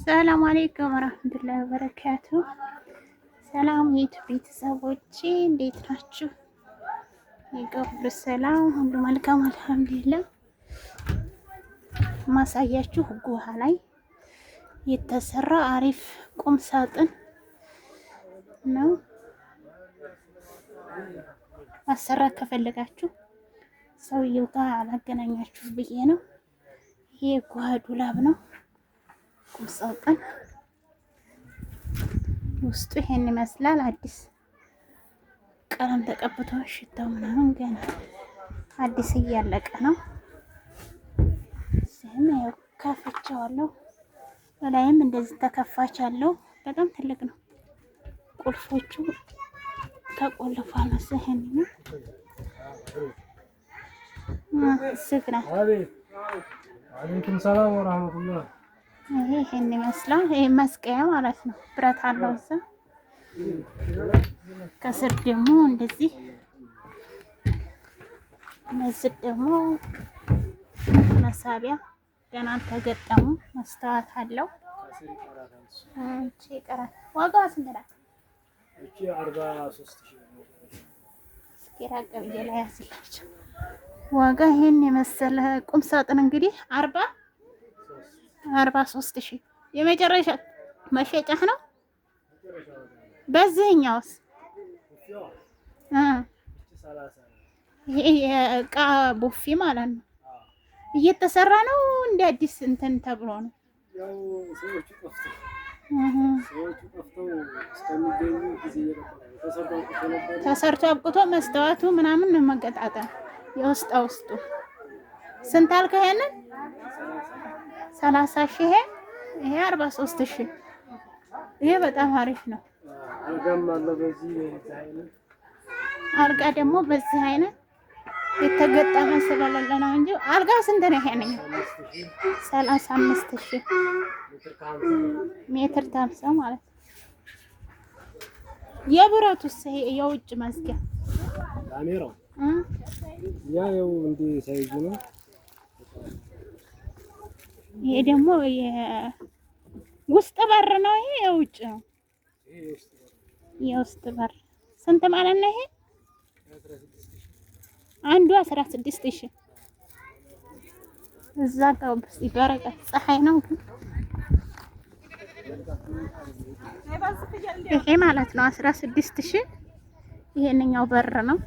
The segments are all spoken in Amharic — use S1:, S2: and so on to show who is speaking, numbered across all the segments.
S1: ሰላም አለይኩም ወራህመቱላሂ ወበረካቱ። ሰላም የዩቲዩብ ቤተሰቦቼ እንዴት ናችሁ? የቀብሉ ሰላም ሁሉ መልካም አልሐምዱሊላህ። ማሳያችሁ ጉሃ ላይ የተሰራ አሪፍ ቁም ሳጥን ነው። ማሰራት ከፈለጋችሁ ሰውየው ጋር አላገናኛችሁ ብዬ ነው። ይሄ ጉሃ ዱላብ ነው። ቁም ሳጥን ውስጡ ይሄን ይመስላል። አዲስ ቀለም ተቀብቶ ሽታው ምናምን ገና አዲስ እያለቀ ነው። እዚህም ያው ከፍቼዋለሁ። በላይም እንደዚህ ተከፋች አለው። በጣም ትልቅ ነው። ቁልፎቹ ተቆልፏል። ይሄን ነው ዝግ ነው።
S2: አለይኩም ሰላም ወራህመቱላህ።
S1: ይሄ ይሄን ይመስላል። ይሄ መስቀያ ማለት ነው። ብረት አለው እዛ። ከስር ደግሞ እንደዚህ እነዚህ ደግሞ መሳቢያ ገና አልተገጠሙ መስተዋት አለው። እቺ ይቀራል። ዋጋዋ ስንት ናት?
S2: እቺ 43,000 ነው።
S1: እስኪ ራቅ ብዬ ላይ ያዝላቸው። ዋጋ ይሄን የመሰለ ቁም ሳጥን እንግዲህ 43,000 የመጨረሻ መሸጫህ ነው። በዚህኛውስ ይሄ የእቃ ቡፌ ማለት ነው። እየተሰራ ነው እንደ አዲስ እንትን ተብሎ ነው።
S2: ያው ሰዎቹ ጠፍተው ሰዎቹ ጠፍተው እስከሚገኙ ጊዜ እየቀጠለ
S1: ተሰርቶ አብቅቶ መስተዋቱ ምናምን ነው መገጣጠም የውስጣ ውስጡ ስንት አልከው? ይሄንን 30,000 ይሄ 43,000። ይሄ በጣም አሪፍ ነው።
S2: አልጋም አለ በዚህ አይነት
S1: አልጋ ደግሞ በዚህ አይነት የተገጠመ ስለሌለ ነው እንጂ አልጋው ስንት ነው? ይሄንን 35,000 ሜትር ከሀምሳ ማለት ነው። የብረቱስ ይሄ የውጭ መዝጊያ
S2: ካሜራው ያ ያው እንደ ሳይዙ ነው።
S1: ይሄ ደግሞ የውስጥ በር ነው። ይሄ የውጭ ነው። የውስጥ በር ስንት ማለት ነው? ይሄ አንዱ 16,000። እዛ ጋር በረቀት ፀሐይ ነው ግን ይሄ ማለት ነው 16,000። ይሄንኛው በር ነው፣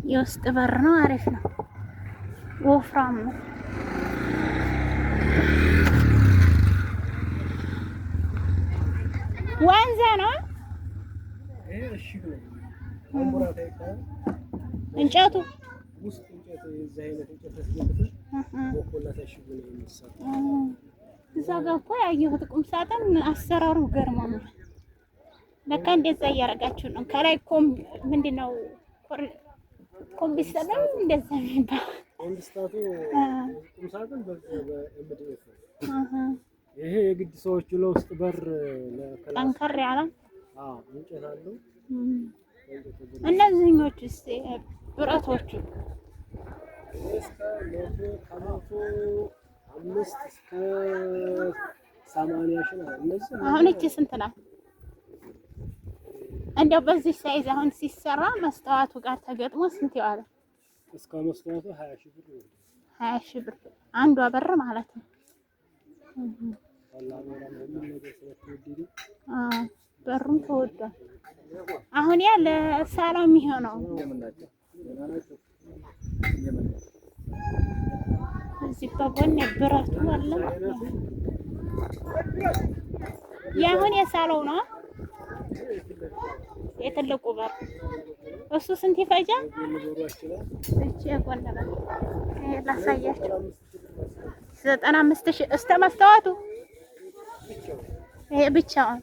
S1: የውስጥ በር ነው። አሪፍ ነው፣ ወፍራም ነው። ዋንዛ ነው እንጨቱ። እዛ ጋ እኮ ያየሁት ቁም ሳጥን አሰራሩ ገርሞኛል። ለካ እንደዛ እያደረጋችሁ ነው። ከላይ ኮም ምንድን ነው ኮምቢስታ ነው እንደዛ የሚባለው
S2: ኮምቢስታቱ ቁም ሳጥን በ MDF ነው። ይሄ የግድ ሰዎቹ ለውስጥ በር
S1: ጠንከር ያለ
S2: እንጨት አለው።
S1: እነዚህኞቹስ ብረቶቹ
S2: እስከ 105 እስከ 80,000 ነው። እነዚህ
S1: አሁን እቺ ስንት ናት? እንደው በዚህ size አሁን ሲሰራ መስተዋቱ ጋር ተገጥሞ ስንት ይዋላል?
S2: እስከ መስተዋቱ 20,000 ብር ነው።
S1: 20,000 ብር አንዷ በር ማለት ነው። በሩም ተወዷል። አሁን ያ ለሳላው የሚሆነው እዚህ በጎን ብረቱ አለ። የአሁን የሳለው ነው የትልቁ በር እሱ ስንት ይፈጃል? እቺ የጎን በር ይሄ ላሳያችሁ 95,000 እስከ መስተዋቱ ይሄ ብቻውን።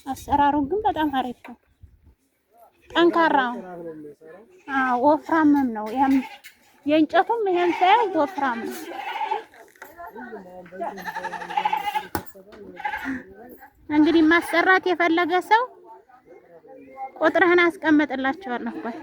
S1: አሰራሩ ግን በጣም አሪፍ ነው። ጠንካራ ነው። አዎ ወፍራምም ነው። ያም የእንጨቱም ይሄን ሳይሆን ወፍራም ነው። እንግዲህ ማሰራት የፈለገ ሰው ቁጥርህን አስቀምጥላቸዋለሁ። ቆይ